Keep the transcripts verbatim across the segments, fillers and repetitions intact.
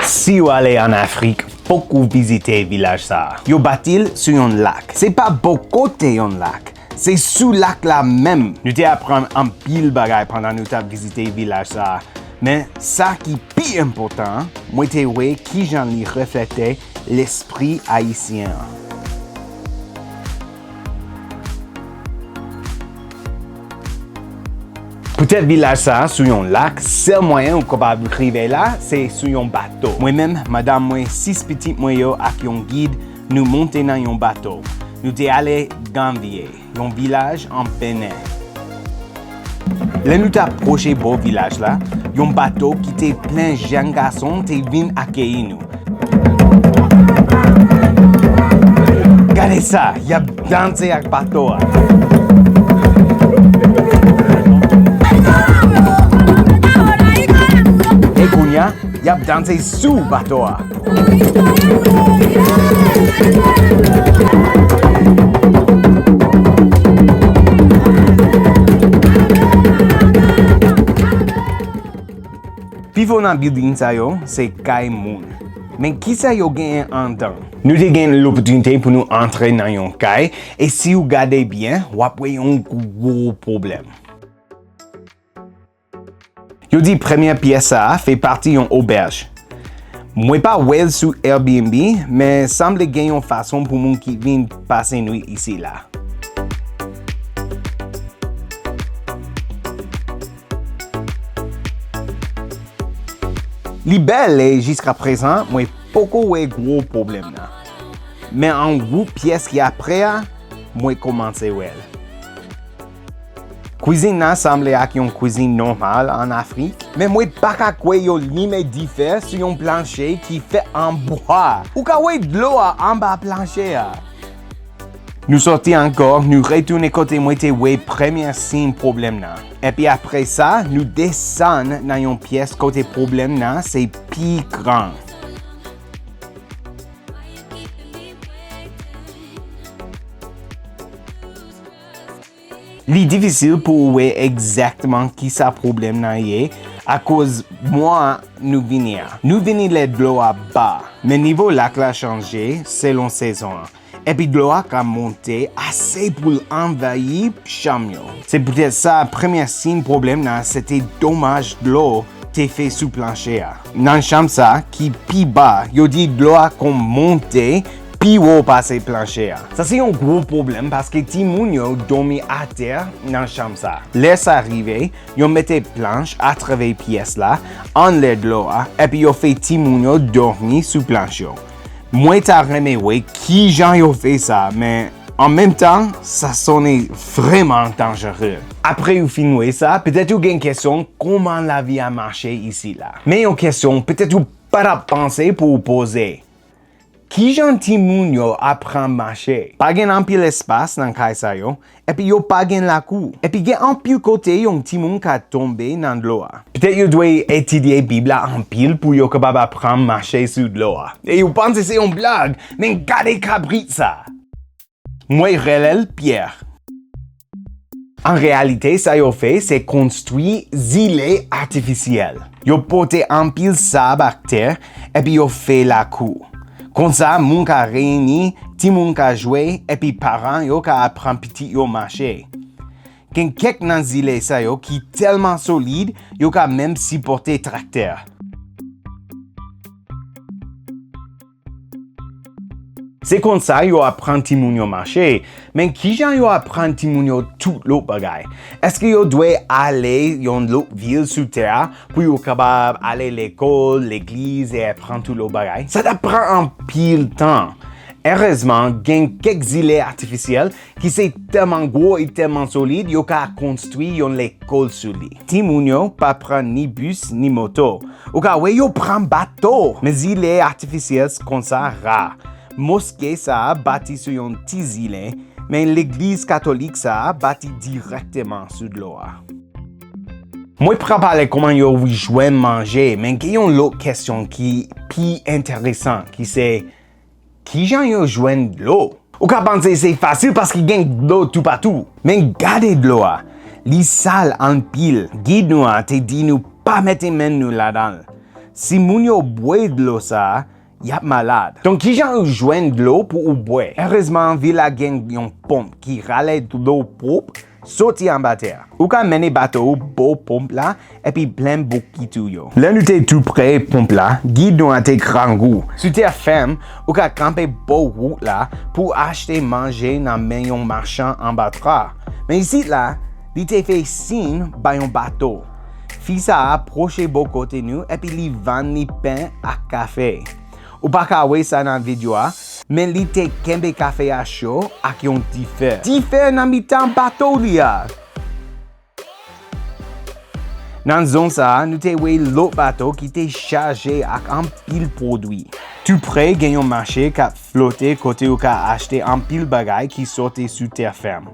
Si w ale ann Afrik, fòk ou vizite vilaj sa a. Yo bati l sou yon lak. Se pa bò kote yon lak. Se sou lak la menm. Nou te aprann anpil bagay pandan nou t ap vizite vilaj sa a. Men sa ki pi enpòtan an, mwen te wè kijan li reflete lespri ayisyen an. Poutèt vilaj sa a sou yon lak, sèl mwayen ou kapab rive la, se sou yon bato. Mwen menm, madanm mwen, sis pitit mwen yo ak yon gid, nou monte nan yon bato. Nou te ale Ganvié, yon vilaj an Benin. Lè nou t ap pwoche bò vilaj la, yon bato ki te plen jèn gason te vin akeyi nou. Gade sa, y ap danse ak bato a. E kounye a, y ap danse sou bato a. Pifò nan bilding sa yo, se kay moun. Men kisa yo genyen anndan? Nou te gen lopòtinite pou nou antre nan yon kay, e si w gade byen, w ap wè yon gwo pwoblèm. Yo di premyè pyès sa a fè pati yon obèj. Mwen pa wè l sou Airbnb, men sanble gen yon fason pou moun ki vin pase nwit isi la. Li bèl e jiskaprezan, mwen poko wè gwo pwoblèm nan. Men an wout pyès ki apre a, mwen kòmanse wè l. Kwizin nan sanble ak yon kwizin nòmal ann Afrik, men mwen pa ka kwè yo limen dife sou yon planche ki fèt an bwa. Ou ka wè dlo a anba planche a. Nou sòti ankò, nou retounen kote mwen te wè premye siy pwoblèm nan. Epi apre sa, nou desann nan yon pyès kote pwoblèm nan se pi gran. Li difisil pou w wè egzakteman kisa pwoblèm nan ye, akoz mwa nou vini a. Nou vini lè dlo a ba, men nivo lak la chanje selon sezon an. Epi dlo a ka monte ase pou l anvayi chanm yo. Se poutèt sa, premye siy pwoblèm nan se te domaj dlo te fè sou planche a. Nan chanm sa ki pi ba, yo di dlo a konn monte pi wo pase planche a. Sa se yon gwo pwoblèm paske timoun yo dòmi atè nan chanm sa. Lè sa rive, yo mete planch atravè pyès la, anlè dlo a, epi yo fè timoun yo dòmi sou planch yo. Mwen ta renmen wè kijan yo fè sa, men an menm tan, sa sonnen vrèman danjere. Apre ou fin wè sa, petèt ou gen kesyon kòman lavi a mache isi la. Men yon kesyon petèt ou pa t ap panse pou w poze. Kijan timoun yo aprann mache? Pa gen anpil espas nan kay sa yo, epi yo pa gen lakou. Epi gen anpil kote yon timoun ka tonbe nan dlo a. Petèt yo dwe etidye Bib la anpil pou yo kapab aprann mache sou dlo a. E yo panse se yon blag, men gade kabrit sa! Mwen rele l Pyè. An reyalite, sa yo fè, se konstwi zile atifisyèl. Yo pote anpil sab ak tè, epi yo fè lakou. Konsa, moun ka reyini, timoun ka jwe, epi paran yo ka aprann pitit yo mache. Gen kèk nan zile sa yo ki tèlman solid, yo ka menm sipòte traktè. Se konsa yo aprann timoun yo mache. Men kijan yo aprann timoun yo tout lòt bagay? Èske yo dwe ale yon lòt vil sou tè a pou yo kapab ale lekòl, legliz e aprann tout lòt bagay? Sa t ap pran anpil tan. Erezman, gen kèk zile atifisyèl ki se tèlman gwo e tèlman solid, yo ka konstwi yon lekòl sou li. Timoun yo pa pran ni bis ni moto. Ou ka wè yo pran bato, men zile atifisyèl konsa ra. Moske sa a bati sou yon ti zile, men legliz katolik sa a bati dirèkteman sou dlo a. Mwen pran pale kòman yo jwenn manje, men gen yon lòt kesyon ki pi enteresan, ki se, kijan yo jwenn dlo? Ou ka panse se fasil paske gen dlo toupatou. Men gade dlo a. Li sal anpil. Gid nou an te di nou pa mete men nou ladan l. Si moun yo bwè dlo sa a, y ap malad. Donk, kijan ou jwenn dlo pou ou bwè? Erezman, vil la gen yon ponp ki rale dlo pwòp soti anba tè a. Ou ka mennen bato ou bò ponp la epi plen bokit ou yo. Lè nou te tou pre ponp la, gid nou an te grangou. Sou tè fèm, ou ka kanpe bò wout la pou achte manje nan men yon machan anba tra. Men isit la, li te fè siy bay yon bato. Fi sa a pwoche bò kote nou epi li vann li pen ak kafe. Ou pa ka wè sa nan videyo a, men li te kenbe kafe a cho ak yon dife. Dife nan mitan bato li a! Nan zòn sa a, nou te wè lòt bato ki te chaje ak anpil pwodui. Tou pre gen yon mache k ap flote kote ou ka achte anpil bagay ki soti sou tè fèm.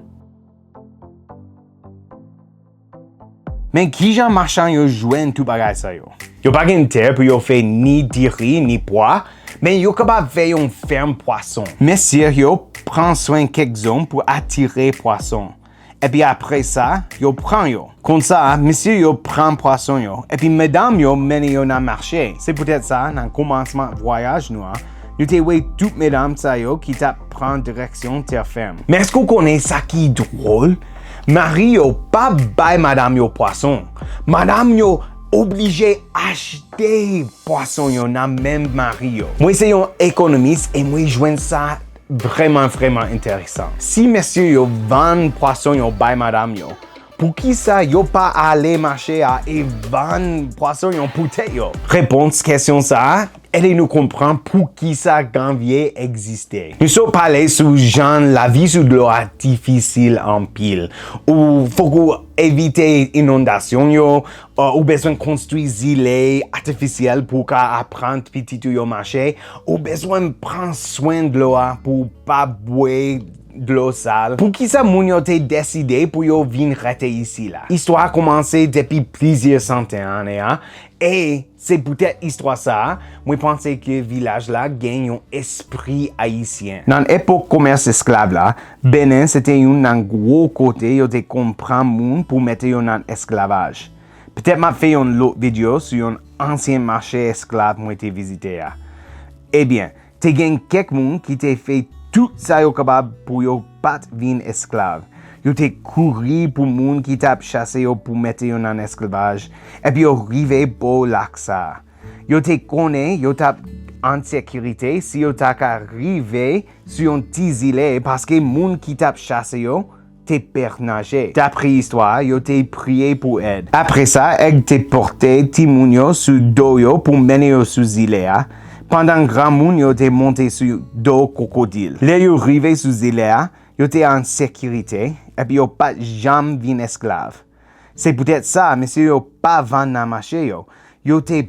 Men kijan machan yo jwenn tout bagay sa yo? Yo pa gen tè pou yo fè ni diri ni pwa, men yo kapab fè yon fèm pwason. Mesye yo pran swen kèk zòn pou atire pwason. Epi apre sa, yo pran yo. Konsa, mesye yo pran pwason yo, epi medam yo mennen yo nan mache. Se poutèt sa, nan kòmansman vwayaj nou an, nou te wè tout medam sa yo ki t ap pran direksyon tè fèm. Men èske w konnen sa ki dwòl? Mari yo pa bay madanm yo pwason. Madanm yo oblije achte pwason yo nan men mari yo. Mwen se yon ekonomis e mwen jwenn sa vrèman, vrèman enteresan. Si mesye yo vann pwason yo bay madanm yo, poukisa yo pa ale mache a e vann pwason yo pou tèt yo? Repons kesyon sa a ede nou konprann poukisa granvye egziste. Nou sot pale sou jan lavi sou dlo a difisil anpil. Ou fòk ou evite inondasyon yo, ou bezwen konstwi zile atifisyèl pou w ka aprann pitit ou yo mache, ou bezwen pran swen dlo a pou w pa bwè dlo sal. Poukisa moun yo te deside pou yo vin rete isi la? Istwa a kòmanse depi plizyè santen ane a, e se poutèt istwa sa a, mwen panse ke vilaj la gen yon espri ayisyen. Nan epòk komès esklav la, Benen se te youn nan gwo kote yo te konn pran moun pou mete yo nan esklavaj. Petèt m ap fè yon lòt videyo sou yon ansyen mache esklav mwen te vizite a. Ebyen, te gen kèk moun ki te fè tout sa yo kapab pou yo pa t vin esklav. Yo te kouri pou moun ki t ap chase yo pou mete yo nan esklavaj, epi yo rive bò lak sa a. Yo te konnen yo t ap an sekirite si yo ta ka rive sou yon ti zile, paske moun ki t ap chase yo te pè naje. Dapre istwa a, yo te priye pou èd. Apre sa, èg te pote timoun yo sou do yo pou mennen yo sou zile a, pandan granmoun yo te monte sou do kwokodil. Lè yo rive sou zile a, yo te an sekirite, epi yo pa t janm vin esklav. Se poutèt sa, mesye yo pa vann nan mache yo. Yo te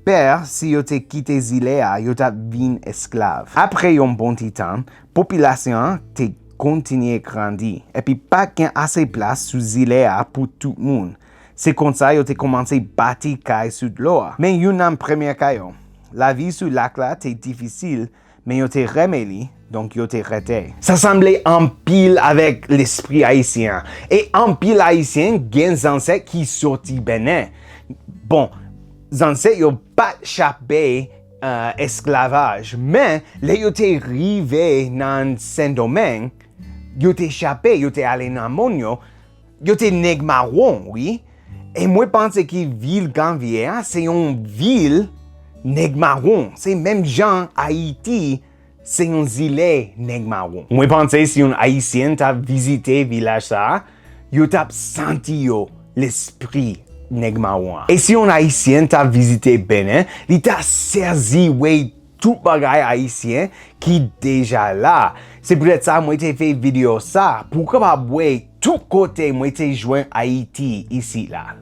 pè si yo te kite zile a, yo t ap vin esklav. Apre yon bon ti tan, popilasyon an te kontinye grandi, epi pa t gen ase plas sou zile a pou tout moun. Se konsa yo te kòmanse bati kay sou dlo a. Men youn nan premye kay yo. Lavi sou lak la te difisil, men yo te renmen li, donk yo te rete. Sa sanble anpil avèk lespri ayisyen an. E anpil Ayisyen gen zansèt ki soti Benen. Bon, zansèt yo pa t chape, eh, esklavaj, men lè yo te rive nan Sendomeng, yo te chape, yo te ale nan mòn yo, yo te nèg mawon, wi. E mwen panse ke vil Granvye a se yon vil nèg mawon. Se menm jan Ayiti se yon zile nèg mawon. Mwen panse si yon Ayisyen ta vizite vilaj sa a, yo t ap santi yo lespri nèg mawon an. E si yon Ayisyen ta vizite Benen, li ta sezi wè tout bagay ayisyen ki deja la. Se poutèt sa mwen te fè videyo sa, pou w kapab wè tout kote mwen te jwenn Ayiti isit la.